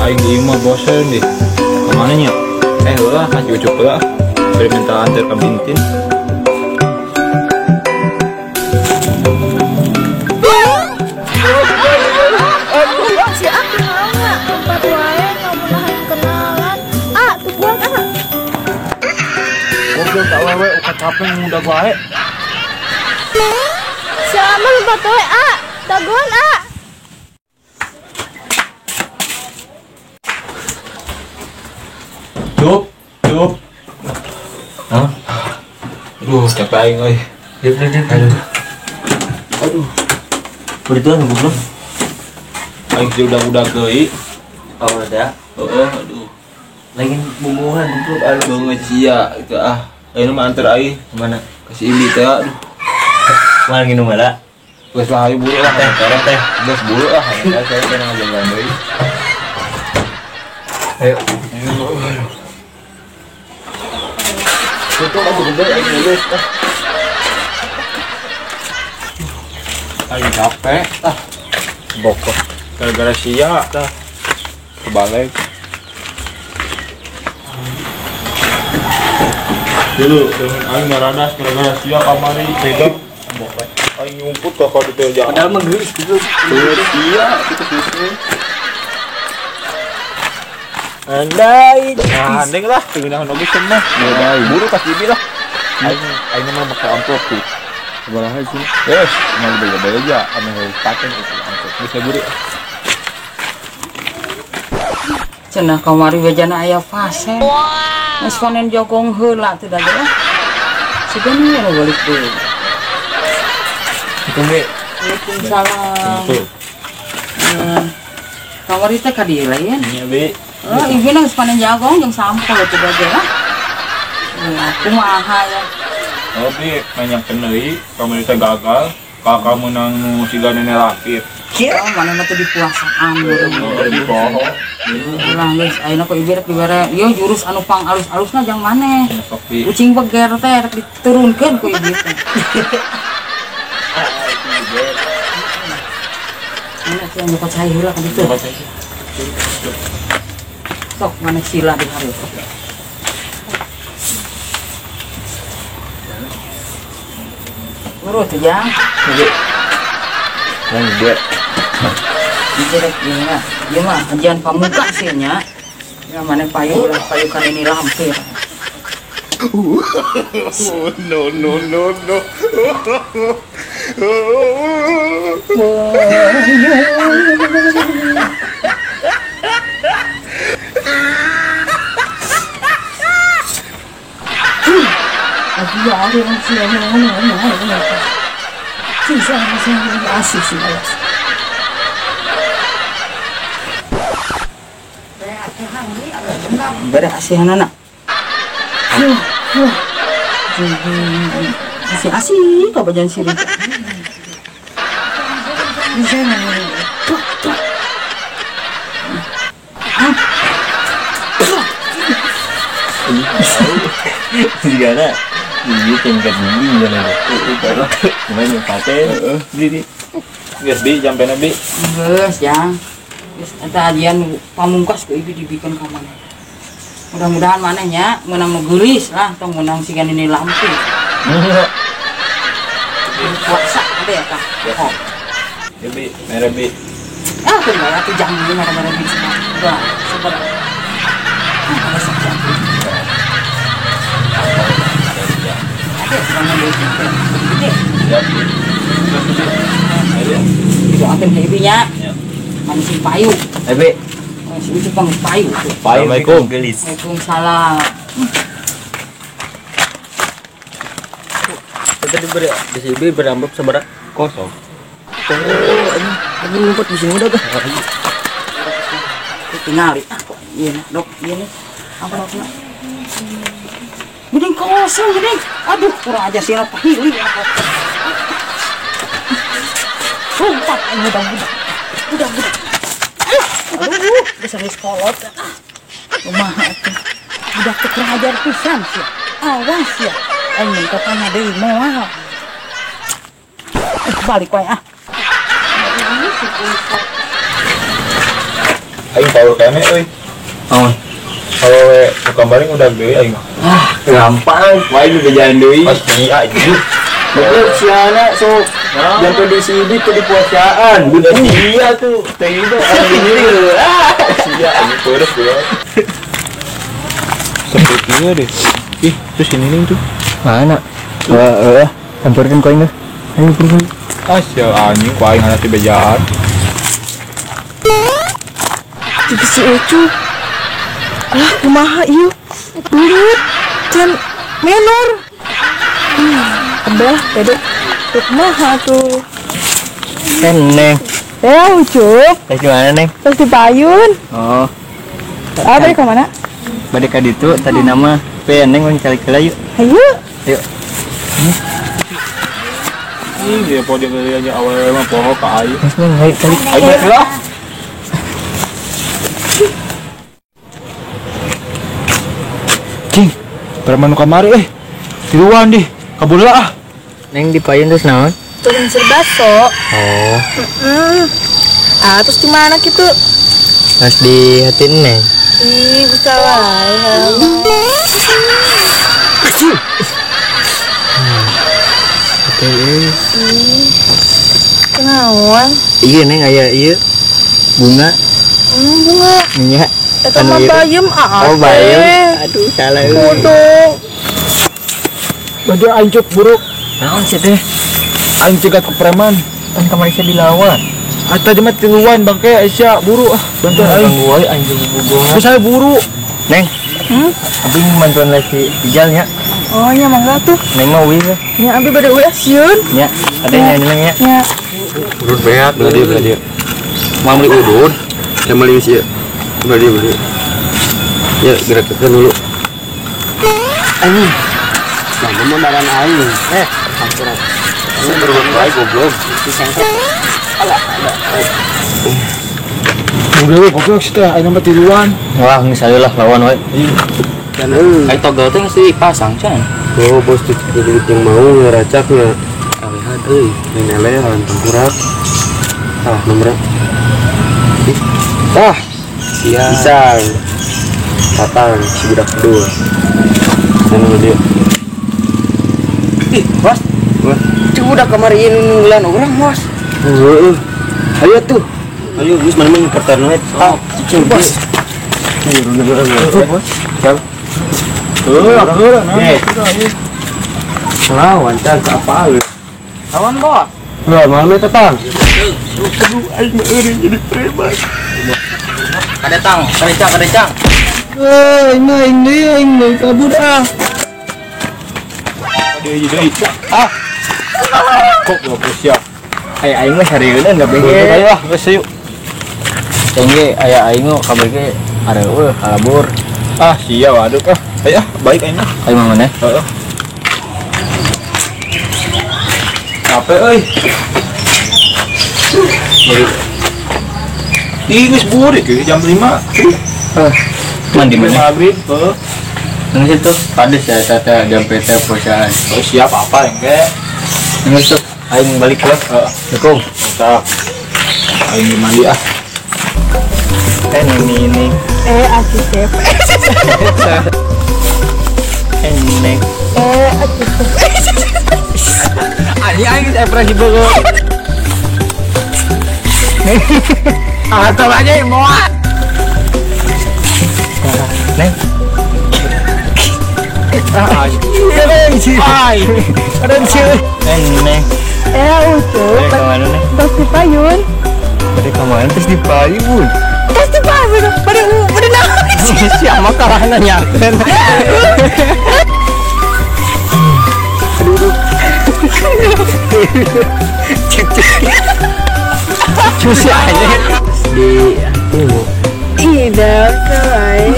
Aing di imah bosen deh. Kemana nya? Heula ka cucu heula. Bari minta antar ka Bintin. Si A kenal nggak? Tempat wae nggak pernah yang kenalan. A, tungguan A. Goblok tak wewe ukat capek muda wae. Si A mah lompat wae A. Dagoan A. Cup, cup. Hah? Aduh, capek aing euy. Aduh. Aduh. Berituan goblok. Aing teh udah-udah deui. Oh, ada. Heeh, aduh. Lagi bumbuhan goblok alus. Beungeut sia itu ah. Ayeuna mah antar aing Mana? Ka si Ibi teh aduh. Mana nginum heula? Geus lah ayo buru lah teh, teh teh. Geus buru lah. Saya teh ngajalan deui. Ayo. Tutup aku gede aing lulus ah. Aing capek ah. Bokok gara-gara sia tah. Kebalik. Dulu dengan aing ngaradas gara-gara sia kamari tega. Bokok. Aing nyumput ka ka ditu jalan. Padahal mah geulis gitu. Geulis sia kitu kitu. Andai. Nah, andeng lah, teu oge cenah. Buru ka si Ibi lah. Aing aing mah make amplop tuh. Sabaraha sih? Yes, mah beda-beda aja, ame paten itu amplop. Geus buru. Cenah kamari wejana aya fase. Geus panen jogong heula teh da ge. Sigana nu balik deui. Assalamualaikum, Bi. Waalaikumsalam. Kamari teh ka dieu lain. Nya, Bi. Oh, ibu geus panen jagong jeung sampel teh da ge ah. Kumaha ya. Oh, Bi, nanyangkeun deui, kamari teh gagal. Kakak meunang nu siga nenek lapit. Oh, manehna teh dipuasaan oh, di poho. Ulah geus ayeuna ku ibu rek dibere ieu jurus anu pang alus-alusna jang maneh. Ucing beger teh rek diturunkeun ku ibu teh. Mana teh nyokot cai heula ka ditu. Sok maneh sila di hareup. Urut ya. Yang gede. Dicerek ieu mah. Ieu mah ajian pamuka sih nya. Ya maneh payu ulah payukan ini lampir. No no no no. Bere asihanana. Asih asih kabajan sirik. Sigana ini tingkat tinggi gimana deh. Cuman yang paten beli. Geus bi jampena bi. Geus jang. Geus eta ajian pamungkas ku ibu dibikeun ka maneh. Mudah-mudahan maneh nya meunang nu geulis lah tong meunang siga nini lampu. Puasa ade eta. Oh. Ya bi, mere bi. Ah, teu bae atuh jang ieu mere-mere bi. Udah, sabar. Ah, sabar. Ade sekarang gede. Ya bi. Didoakeun ka ibu nya. Mana sing payu. Bi. Si Ucup pang payu. Assalamualaikum. Gelis. Waalaikumsalam. Kita diberi di sini beramplop sabaraha? Kosong. Oh, ini ngumpet di sini udah kah? Tinggal ah kok ieu dok ieu nih. Apa dok? Geuning kosong geuning. Aduh, kurang aja sih pahili apa. Lompat budak-budak. Budak-budak. Aduh, bisa geus kolot. Kumaha atuh. Budak teh kurang ajar pisan sia. Awas sia. Aing mun tanya deui moal. Balik wae ah. Aing power kene euy. Naon? Awewe nu kamari udah deui aing mah. Ah, gampang. Wae bejaan deui. Pasti anjing. Betul siana sok. Jangan di sini tuh di puasaan. Budak iya tuh. Teh itu anjing ini. Ah, sia anjing pedes gua. Sepertinya deh. Ih, terus ini nih tuh. Mana? Heeh, campurkan koin deh. Ayo pergi. Ah, sia anjing ku aing ngana bejaan. Jadi si Ucu. Lah, kumaha ieu? Belut can menor. Abah, pede. Kumaha tuh? Neng. Ucup. Teh gimana, Neng? Terus di payun. Oh. Ah, balik ke mana? Balik ka ditu tadi nama Pe Neng mau cari kela yuk. Ayo. Yuk. Ih, dia pojok aja awal mah poho ka aing. Neng, ayo cari. Ayo lah. Cing, preman nu kamari tiluan dih, kabur lah ah. Neng di payun terus naon? Turun serbaso. Oh. Ah, terus di mana gitu? Pas di hati Neng. Ih, bisa wae. Oke, Kenaon? Iya Neng aya ieu bunga. Bunga. Nya. Eta mah bayem ah. Oh, bayem. Aduh, salah. Bodoh. Baju aing cuk buruk. Naon sih teh? Aing cegat ke preman. Kan kamari sia dilawan. Ata mah tiluan bangke sia buru ah. Bantuan aing. Ganggu wae aing jeung bobogohan. Terus saya buru. Neng. Abi bantuan lagi Ijal nya. Oh, nya mangga tuh. Neng mah uih. Nya abi bade uih sieun. Nya, ada nya Neng nya. Nya. Udud beat, beli dia. Mau beli udud, yang beli sih. Beli. Ya, gerak-gerak dulu. Anjing. Nah, mau daran aing. Campuran. Ini berbuat baik goblok. Alah, ada. Udah goblok sih teh, aing mah tiluan. Wah, geus lah lawan we. Dan euy, ai togel teh geus dipasang can. Oh, bos duit yang mau ngeracaknya. Alehan euy, main elehan tengkurak. Ah, nomornya. Ah, sia. Pisang. Tatang si budak kedua. Sana dia. Ih, bos. Wah. Cuy udah kamari nunggulan urang, bos. Heeh. Ayo tuh. Ayo geus mana mah kertan we. Ah, cuy, bos. Bos. Siap. Heeh, nah. Lawan can apa lu? Lawan, bos. Lah, mana tatang? Aduh, aing mah eureun jadi preman. Kadetang, kadecang. Ini kabur ah. Deui. Ah. Kok goblok siap. Aya aing mah sarieun enggak benge. Ayo ah, geus yuk. Tengge aya aing mah kabeh ge areueuh kalabur. Ah, sia waduh ah. Ayo ah, baik aing mah. Aing mah mana? Heeh. Capek euy. Ih, geus burik jam 5. Mandi mana? Maghrib, heeh. Nang situ kades ya tata jam PT perusahaan. Oh, siap apa engke? Nang situ aing balik lah. Heeh. Assalamualaikum. Mantap. Aing mandi ah. Ini. Aku chef. Neng. Aku chef. Anjing aing geus ekspresi bogo. Atau aja yang mau. Neng. Ai. Ada sih. Neng. Ucup. Kemana neng? Terus di payun. Pada kemana terus di payun? Terus di payun. Pada naon? Siapa kalah nanyakeun? Aduh. Cek cek. Susah aja. Di hatimu. Ih, dah wae.